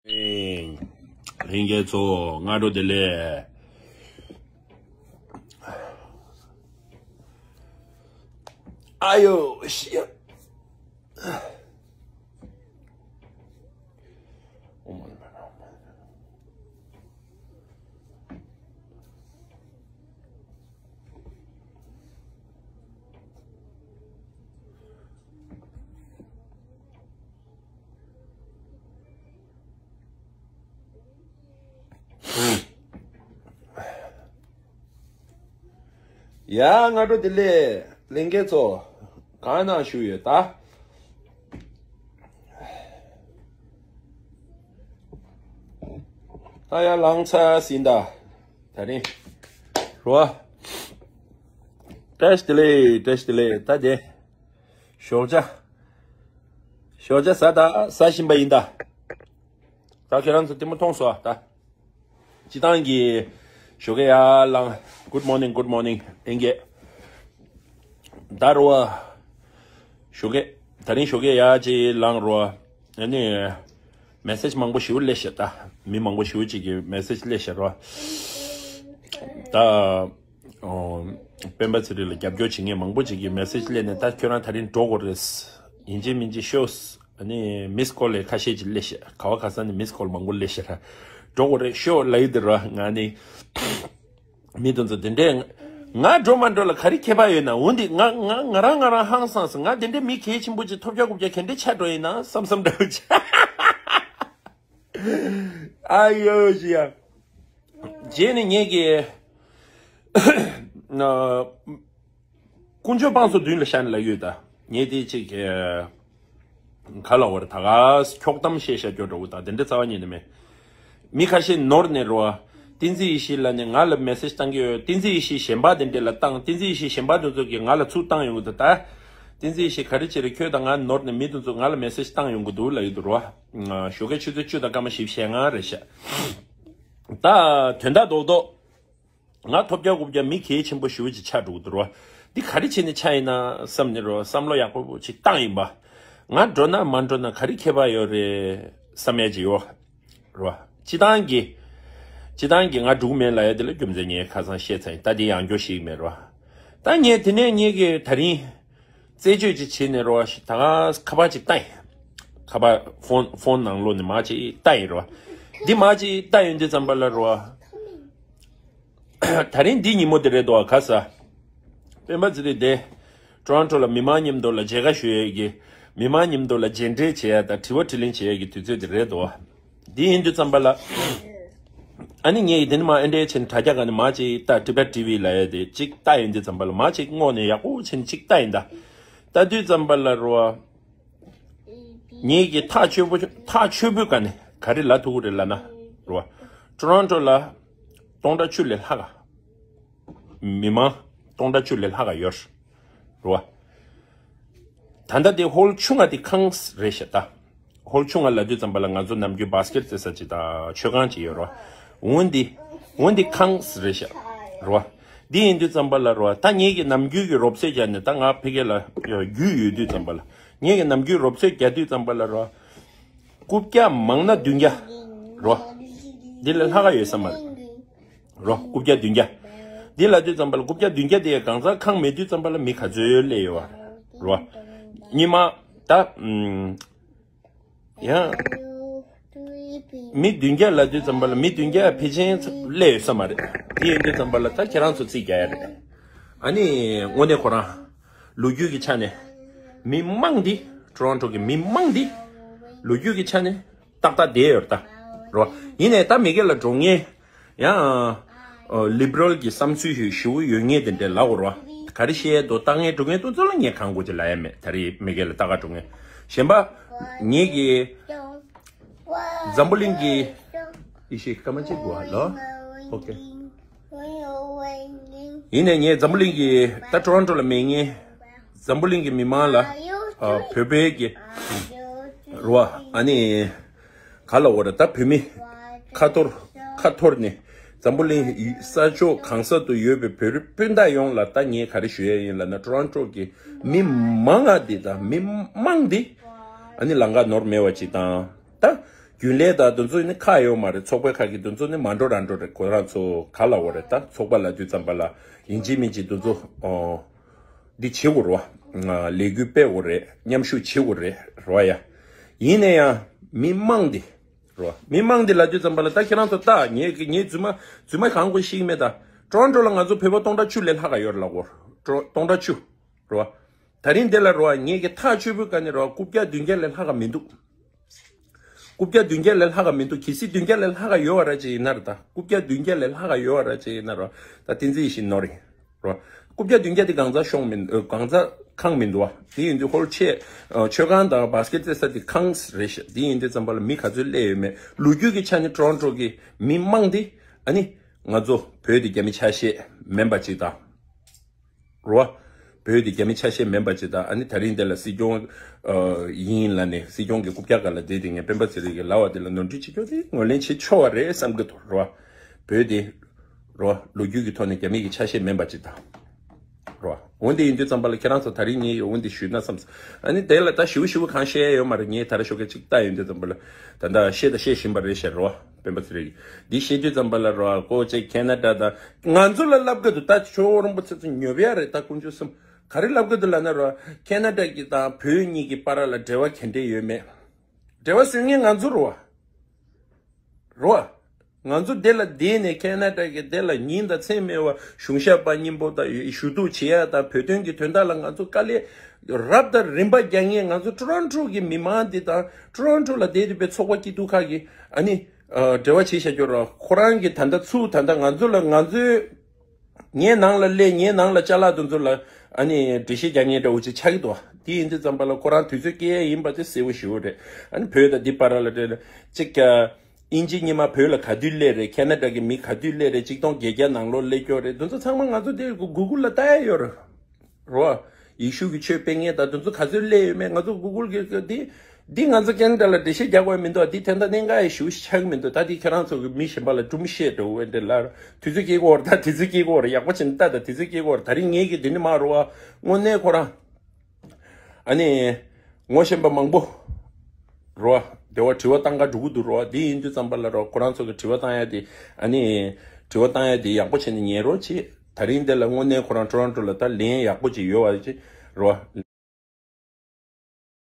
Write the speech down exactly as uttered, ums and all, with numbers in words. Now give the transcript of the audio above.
ལྷན་རྒྱས་ཚོ་སྔ་དྲོ་བདེ་ལེགས། ཨ་ཡོ་ཤི། ཡ། སྔ་དྲོ་བདེ་ལེགས་ལྷན་རྒྱས་ཚོ། གང་ན་བཞུགས་ཡོད་ད། ད་ཡར་ལངས་ཚར་ཟིན་ད། ད་རིང་རོ། བཀྲ་ཤིས་བདེ་ལེགས། བཀྲ་ཤིས་བདེ་ལེགས། ད་དེ་ཞོགས་ཇ། ཞོགས་ཇ་ཟ་ད། ཟ་བཞིན་པ་ཡིན་ད། ད་ཁྱེད་རང་ཚོ་ལྟད་མོ་མཐོང་སོང་ད། སྤྱི་བཏང་གི་ཞོགས་ཀས་ཡར་ལངས། Good morning, good morning ལྷན་རྒྱས། ད་རོ། ཞོགས་ཀས། ད་རིང་ཞོགས་ཀས་ཡར་ཅིག་ལངས་རོ། ཨ་ནི། མེ་སེ་ཇི་མང་པོ་ཞིག་སླེབས་ཤག་ད། མི་མང་པོ་ཞིག་ཅིག་གིས་མེ་སེ་ཇི་སླེབས་ཤག་རོ། ད། ཨོ། སྤེན་པ་ཚེ་རིང་ལ་རྒྱབ་སྐྱོར་བྱེད་མཁན་མང་པོ་ཅིག་གིས་མེ་སེ་ཇི་སླེབས་ནས། ད་ཁྱོད་རང་ད་རིང་འགྲོ་དགོས་རེད། ཡིན་གཅིག་མིན་གཅིག་ཤོག་ཨ་ནི་མིས་ཀོལ་ལས་ཁ་ཤས་ཅིག་སླེབས་ཤག་ག་བ་ག་ས་ནས་མིས་ཀོལ་མང་པོ་སླེབས་ཤག་འགྲོ་དགོས་རེད་ཤོག་ལབ་ཡི་འདི་རོ། ང་ནི། མི་དེ་ཚོ་དེ་འདྲས། ང་འགྲོ་མ་འགྲོ་ལ་ག་རེ་ཁྱད་པར་ཡོད་ན། འོན་ཏེ་ང་ང་ང་རང་ང་རང་ཧང་སངས་སོང་། ང་དེ་འདྲས་མི་གལ་ཆེན་པོ་ཅིག་ཐོབ་རྒྱག་རྐུབ་རྒྱག་ག་འདྲས་ཆགས་འགྲོ་ཡིན་ན་བསམ་བསམ་འདྲ་བོ་ཅིག་ཨ་ཡོ་ཞི་ཡ། རྗེས་ནས་ངེད་ཀྱི་ན། དཀོན་མཆོག་དཔང་སོ་མདུན་ལ་ཤར་ནས་ལབ་ཡོད་ད། ངས་དེ་ཅིག་ག་ལ་བར་ད་ག་འཁྱོག་གཏམ་བཤད་བཤད་སྐྱོ་འདྲ་བོ་ད་དེ་འདྲ་རྩ་བ་ཉིད་ནས་མེད། མི་ཁ་ཤས་ནོར་ནས་རོ། བསྟན་འཛིན་ཡེ་ཤེས་ལབ་ནས་ང་ལ་མེ་སེ་ཇི་བཏང་གི་ཡོད། བསྟན་འཛིན་ཡེ་ཤེས་གཞན་པ་དེ་འདྲས་ལ་བཏང་། བསྟན་འཛིན་ཡེ་ཤེས་གཞན་པ་དེ་ཚོ་གིས་ང་ལ་ཚུར་བཏང་ཡོང་གི་འདུག་ད། བསྟན་འཛིན་ཡེ་ཤེས་ག་རེ་བྱེད་རེད། ཁྱོད་དང་ང་ནོར་ནས་མི་དེ་ཚོ་ང་ལ་མེ་སེ་ཇི་བཏང་ཡོང་གི་འདུག་ལབ་ཡོད་འདུག་རོ། ཞོགས་ཀའི་ཆུ་ཚོད་བཅུ་དང་སྐར་མ་བཞི་བཅུ་ཞེ་ལྔ་རེད་ཤག་ད་དོན་དག་རྡོག་རྡོག་ང་ཐོབ་རྒྱག་རྐུབ་རྒྱག་མི་གལ་ཆེན་པོ་ཞེ་པོ་ཅིག་ཆགས་འགྲོ་གི་འདུག་རོ། འདི་ག་རེ་བྱས་ནས་ཆགས་ཡིན་ན་བསམ་ནས་རོ། བསམ་བློ་ཡག་པོ་ཅིག་བཏང་ཡིན་པ། ང་འགྲོ་ན་མ་འགྲོ་ན་ག་རེ་ཁྱད་པར་ཡོད་རེད་བསམ་ཡ་ཅིག་ཡོད་རོ། སྤྱི་བཏང་གི། སྤྱི་བཏང་གི་ང་འགྲོ་གི་མེད་ལབ་ཡ་དེ་ལ་རྒྱུ་མཚན་ངས་ཁ་སང་བཤད་ཚར་ཡིན། ད་འདི་ཡང་བསྐྱར་ཞིག་མེད་རོ། ད་ངས་དེ་ནས་ངེད་ཀྱི་ད་རིང་རྩད་གཅོད་ཅིག་བྱས་ནས་རོ། ད་ག་ཁ་པར་ཅིག་བལྟ་ཡིན། ཁ་པར་ཕོན་ཕོན་ནང་ལོགས་ནས་མར་ཅིག་བལྟ་ཡིན་རོ། འདི་མར་ཅིག་བལྟ་ཡོང་དུས་ཙམ་པ་ལ་རོ། ད་རིང་འདི་ཉིན་མོ་དེ་རེད་དོ། ག་ས། སྤེན་པ་ཚེ་རིང་དེ། ཊོ་རོན་ཊོ་ལ་མི་མང་མཉམ་དུ་ལ་མཇལ་ཁ་ཞུ་ཡས་ཀྱི། མི་མང་མཉམ་དུ་ལ་མཇལ་འཕྲད་བྱེད་ཡ་དང་དྲི་བ་དྲིས་ལན་བྱེད་ཡས་ཀྱི་དུས་ཚོད་དེ་རེད་དོ། འདི་ཡིན་དུས་ཙམ་པ་ལ། ཨ་ནི་ངས་དེ་ནི་མ་ཨེ་འདྲའི་ཆེན་དྲ་རྒྱ་ག་ནས་མ་ཅིག་ལྟ། ཊི་བེཊ་ཊི་ཝི་ལབ་ཡས་དེ་ཅིག་ལྟ་ཡོང་དུས་ཙམ་པ་ལ་མ་ཅིག་སྔོག་ནས་ཡག་པོ་ཆེན་ཅིག་ལྟ་ཡིན་ད། ལྟ་དུས་ཙམ་པ་ལ་རོ། ངེད་ཀྱི་ཐག་ཆོད་པོ་ཐག་ཆོད་པོའི་སྒང་ནས་ག་རེ་ལབ་ཐུབ་ཀྱི་རེད་ལབ་ན། རོ། ཊོ་རོན་ཊོ་ལ་སྟོང་ཕྲག་བཅུ་ལས་ལྷག་ག་མི་མང་སྟོང་ཕྲག་བཅུ་ལས་ལྷག་ག་ཡོད། རོ། ད་ལྟ་དེ་ཧོལ་ཆུང་ང་དེ་ཁང་རེད་ཤག་ད། ཧོལ་ཆུང་ང་ལབ་དུས་ཙམ་པ་ལ་ང་ཚོ་ནམ་རྒྱུན་བྷ་སི་ཀེཊ་རྩེ་ས་ཅིག་དང་མཆོད་ཁང་ཅིག་ཡོད་རོ། འོན་ཏེ། འོན་ཏེ་ཁང་རེད་ཤག་རོ། འདི་ཡིན་དུས་ཙམ་པ་ལ་རོ། ད་ངེད་ཀྱི་ནམ་རྒྱུན་གྱི་རོབ་ཚོད་རྒྱག་ནས་ད་ང་ཕ་གི་ལ་རྒྱུས་ཡོད་དུས་ཙམ་པ་ལ། ངེད་ཀྱི་ནམ་རྒྱུན་རོབ་ཚོད་རྒྱག་དུས་ཙམ་པ་ལ་རོ། རྐུབ་བཀྱག་མང་ན་བདུན་བརྒྱ། རོ། འདི་ལས་ལྷག་ག་ཡོད་ས་མ་རེད། རོ། རྐུབ་བཀྱག་བདུན་བརྒྱ། འདི་ལབ་དུས་ཙམ་པ་ལ་རྐུབ་བཀྱག་བདུན་བརྒྱ་དེ་གང་ཟག་ཁང་མེད་དུས་ཙམ་པ་ལ་མི་ག་ཚོད་སླེབས་ཡོད་བ། རོ། ཉི་མ། ད། ཨམ། ཡང་། མི་བདུན་བརྒྱ་ལབ་དུས་ཙམ་པ་ལ་མི་བདུན་བརྒྱ་ཕལ་ཆེར་སླེབས་ཡོད་ས་མ་རེད། དེ་ཡིན་དུས་ཙམ་པ་ལ་ད་ཁྱེད་རང་ཚོ་རྩིས་རྒྱག་ཡ་རེད། ཨ་ནི་དངོས་གནས་ཁོ་རང་ལོ་རྒྱུས་ཀྱི་ཆ་ནས་མི་མང་འདི། ཊོ་རོན་ཊོ་གི་མི་མང་འདི་ལོ་རྒྱུས་ཀྱི་ཆ་ནས་ཏག་ཏག་བསྡད་ཡོད་རེད་ད། རོ། ཡིན་ནའི་ད་མི་སྒེར་ལ་འགྲོ་མཁན། ཡང་། ལི་བྷི་རལ་གྱི་བསམ་ཚུལ་ཞིག་ཞེ་པོ་ཡོད་མཁན་དེ་འདྲས་ལབ་དགོས་རེད་བ། ག་རེ་བཤད་འདུག་ལྟ་མཁན་འགྲོ་མཁན་དེ་ཚོ་ལ་ངས་གང་དགོས་ཀྱི་ལབ་ཡ་མེད། ད་རེས་མི་སྒེར་ལ་ལྟ་ག་འགྲོ་མཁན། གཞན་པ། ངེད་ཀྱི། འཛམ་བུ་གླིང་གི། ཡེ་ཤེས་སྐར་མ་གཅིག་འགོར་བ་ལོ། ཨོ་ཀེ། ཡིན་ནའི་ངས་འཛམ་བུ་གླིང་གི་ད་ཊོ་རོན་ཊོ་ལ་མེད་མཁན། འཛམ་བུ་གླིང་གི་མི་མང་ལ། ཨ། བོད་པའི་གི། རོ། ཨ་ནི། ག་ལ་འོ་ར་ད་བོད་མི་ཁ་ཐོར་ཁ་ཐོར་ནས་འཛམ་བུ་གླིང་ས་ཕྱོགས་གང་ས་དུ་ཡོད་པའི་བོད་རིགས་སྤུན་ཟླ་ཡོངས་ལ་ད་ངས་ག་རེ་ཞུ་ཡས་ཡིན་ལབ་ན། ཊོ་རོན་ཊོ་གི་མི་མང་ང་འདི་དང་མི་མང་འདི་ཨ་ནི་ལམ་ཁ་ནོར་མེད་པ་ཅིག་དང་། ད་ རྒྱུན་ལས་དང་དེ་ཚོ་ནི་ཁག་ཡོད་མ་རེད། ཚོགས་པའི་ཁག་གི་དེ་ཚོ་ནི་མ་འགྲོ་རང་འགྲོ་རེད། ཁོ་རང་ཚོ་ག་ལབ་དགོས་རེད། ད་ཚོགས་པ་ལབ་དུས་ཙམ་པ་ལ་ཡིན་གཅིག་མིན་གཅིག་དེ་ཚོ་ཨོ་འདི་བྱེད་དགོས་རེད་བ། ལས་འགུལ་སྤེལ་དགོས་རེད། མཉམ་ཞུགས་བྱེད་དགོས་རེད་རེད་བ་ཡ། ཡིན་ན་ཡང་མི་མང་འདི་རེད་བ། མི་མང་འདི་ལབ་དུས་ཙམ་པ་ལ་ད་ཁྱེད་རང་ཚོ་ལྟ། ངས་ངས་རྫུན་མ་རྫུན་མ་གང་དགོས་ཤེས་ཀྱི་མེད། ད་ཀྲོ་རོན་ཀྲོ་ལ་ང་ཚོ་བོད་པ་སྟོང་ཕྲག་བཅུ་ལས་ལྷག་ག་ཡོད་རེད་ལབ་དགོས། ཀྲོ་སྟོང་ཕྲག་བཅུ་རེད་བ། ད་རིང་འདི་ལ་རེད་བ། ངས་ཀྱི་ཐག་ཆོད་པོའི་སྒང་ནས་རེད་བ། རྐུབ་བཀྱག་བདུན་བརྒྱ་ལས་ལྷག་ག་མི་འདུག་རྐུབ་བཀྱག་བདུན་བརྒྱ་ལས་ལྷག་ག་མི་འདུག་གལ་སྲིད་བདུན་བརྒྱ་ལས་ལྷག་ག་ཡོད་པ་ར་ཅིག་ཡིན་ན་ར། ད་རྐུབ་བཀྱག་བདུན་བརྒྱ་ལས་ལྷག་ག་ཡོད་པ་ར་ཅིག་ཡིན་ན་ར། ད་བསྟན་འཛིན་ཡེ་ཤེས་ནོར་ཡིན་ར། རྐུབ་བཀྱག་བདུན་བརྒྱ་དེ་གང་ཚ་ཤོང་མི་འདུག་གང་ཚ་ཁང་མི་འདུག་བ། དེ་ཡིན་དུས་ཧོལ་ཆེ་མཆོད་ཁང་དང་བཱ་སི་ཀེ་ཊི་རྩེ་ས་དེ་ཁང་རེད་ཤག་དེ་ཡིན་དུས་ཙམ་པ་ལ་མི་ག་ཚོད་སླེབས་ཡོད་མེད། ལོ་རྒྱུས་ཀྱི་ཆ་ནས་ཀྲོ་རོན་ཀྲོ་གི་མི་མང་དེ་ཨ་ནི་ང་ཚོ་བོད་དེ་རྒྱ་མི་ཆ་ཤས་མིན་པ་ཅིག་དང་། རོ། བོད་དེ་རྒྱ་མི་ཆ་ཤས་མིན་པ་ཅིག་དང་། ཨ་ནི་ད་རིང་དེ་ལ་སྲིད་སྐྱོང་ཨ་ཡིན་ལབ་ནས་སྲིད་སྐྱོང་གི་རྐུབ་བཀྱག་སྒང་ལ་བསྡད་དེ་ངས་སྤེན་པ་ཚེ་རིང་གི་ལབ་པ་དེ་ལ་ནོར་འཁྲུལ་བྱེད་ཆོག་དེ་ངོས་ལེན་བྱེད་ཆོག་པ་རེད་བསམ་གི་འདུག་རོ། བོད་དེ་རོ་ལོ་རྒྱུས་ཀྱི་ཐོག་ནས་རྒྱ་མི་གི་ཆ་ཤས་མིན་པ་ཅིག་དང་། རོ། འོན་ཏེ་ཡིན་དུས་ཙམ་པ་ལ་ཁྱེད་རང་ཚོ་ད་རིང་ངས་འོན་ཏེ་ཞུས་ན་བསམ། ཨ་ནི་དེ་ལ་ད་ཞིབ་ཞིབ་གང་བཤད་ཡོད་མ་རེད། ངས་ད་ར་ཞོགས་ཀས་ཅིག་ལྟ་ཡོང་དུས་ཙམ་པ་ལ་ད་ད་བཤད་ད་བཤད་བཞིན་པ་རེད་ཤག་རོ། སྤེན་པ་ཚེ་རིང་འདི་བཤད་དུས་ཙམ་པ་ལ་རོ། ཀོ་ཅེ་ཁེ་ན་ཌ་དང་ང་ཚོ་ལ་ལབ་གི་འདུག་ད་ཆོས་རིན་པོ་ཆེ་ཚོ་ཉོབ་ཡ་རེད། ད་དཀོན་མཆོག་གསུམ་ག་རེ་ལབ་གི་འདུག་ལབ་ན་རོ། ཁེ་ན་ཌ་གི་དང་བོད་གཉིས་ཀྱི་བར་ལ་འབྲེལ་བ་ག་འདྲས་ཡོད་མེད། འབྲེལ་བ་བཟོ་མཁན་ང་ཚོ་རོ། རོ། ང་ཚོ་དེ་ལ་བསྡད་ནས་ཁེ་ན་ཌ་གི་དེ་ལ་ཉིན་དང་མཚན་མེད་པ་གཞུང་ཞབས་པ་སྙིང་པོ་དང་ཞུ་གཏུག་བྱེད་ཡ་དང་བོད་དོན་གྱི་དོན་དག་ལ་ང་ཚོ་དཀའ་ལས་རབ་དང་རིམ་པ་རྒྱག་མཁན་ང་ཚོ་ཀྲོ་རོན་ཀྲོ་གི་མི་མང་འདི་དང་ཀྲོ་རོན་ཀྲོ་ལ་བསྡད་དེ་པའི་ཚོགས་པ་སྐྱིད་སྡུག་ཁག་གི་ཨ་ནི་འབྲེལ་བ་བྱེད་བཞག་རྒྱུ་རོ། ཁོ་རང་གི་ད་ལྟ་ཚུགས་ད་ལྟ་ང་ཚོ་ལ་ང་ཚོའི་ངའི་ནང་ལ་སླེབས། ངའི་ནང་ལ་ཅ་ལག་དེ་ཚོ་ལ་ཨ་ནི་འགྲེལ་བཤད་རྒྱག་མཁན་འདྲ་བོ་ཅིག་ཆགས་ཀྱི་འདུག་དེ་ཡིན་དུས་ཙམ་པ་ལ་ཁོ་རང་དུས་ཚོད་སྐྱེལ་ཡ་ཡིན་པ་དེ་གསལ་པོ་ཞེ་པོ་རེད། ཨ་ནི་བོད་དང་འདི་བར་ལ་འབྲེལ་ཅིག་ཨིན་ཇི་ཉི་མ་བོད་ལ་ག་དུས་སླེབས་རེད། ཁེ་ན་ཌ་གི་མི་ག་དུས་སླེབས་རེད། ཆིག་སྟོང་བརྒྱད་བརྒྱ་ནང་ལོགས་སླེབས་ཀྱི་ཡོད་རེད། དེ་ཚོ་ཚང་མ་ང་ཚོ་དེ་གུ་གུ་ལ་ལྟ་ཡ་ཡོད་རེད། རོ། ཡེ་ཤུ་གི་ཆོས་སྤེལ་མཁན་དང་དེ་ཚོ་ག་ཚོད་སླེབས་ཡོད་མེད་ང་ཚོ་གུ་གུལ་གི་གི་འདི། འདི་ང་ཚོ་ཁེ་ན་ཌ་ལ་འགྲེལ་བཤད་རྒྱག་དགོས་མི་འདུག་འདི་དེ་འདྲ་གནད་འགག་ཡ་ཞེ་པོ་ཞིག་ཆགས་ཀྱི་མི་འདུག་ད་འདི་ཁྱེད་རང་ཚོ་གི་མི་གཞན་པ་ལ་སྒྲུང་བཤད་འགྲོ་འོས་འདྲ་ལ་དུས་ཚོད་སྐྱེལ་གོ་ར། ད་དུས་ཚོད་སྐྱེལ་གོ་ར། ཡག་པོ་བྱས་ནས་ལྟ། ད་དུས་ཚོད་སྐྱེལ་གོ་ར། ད་རིང་ངེད་ཀྱི་འདི་ནི་མ་རོ་བ། དངོས་གནས་ཁོ་རང་ཨ་ནི་ངོ་ཤེས་པ་མང་པོ་རོ་བ། དེ་བ་དྲི་བ་བཏང་ག་འགྲོ་གི་འདུག་རོ་བ། འདི་ཡིན་དུས་ཙམ་པ་ལ་རོ་ཁོ་རང་ཚོ་གི་དྲི་བ་བཏང་ཡ་དེ་ཨ་ནི་དྲི་བ་བཏང་ཡ་དེ་ཡག་པོ་བྱས་ནས་ཉན་རོགས་བྱེད། ད་རིང་འདི་ལ་དངོས་གནས་ཁོ་རང་ཊོ་རོན་ཊོ་ལ་ད་ལན་ཡག་པོ་ཅིག་ཡོད་བ་ཅིག་རོ་བ།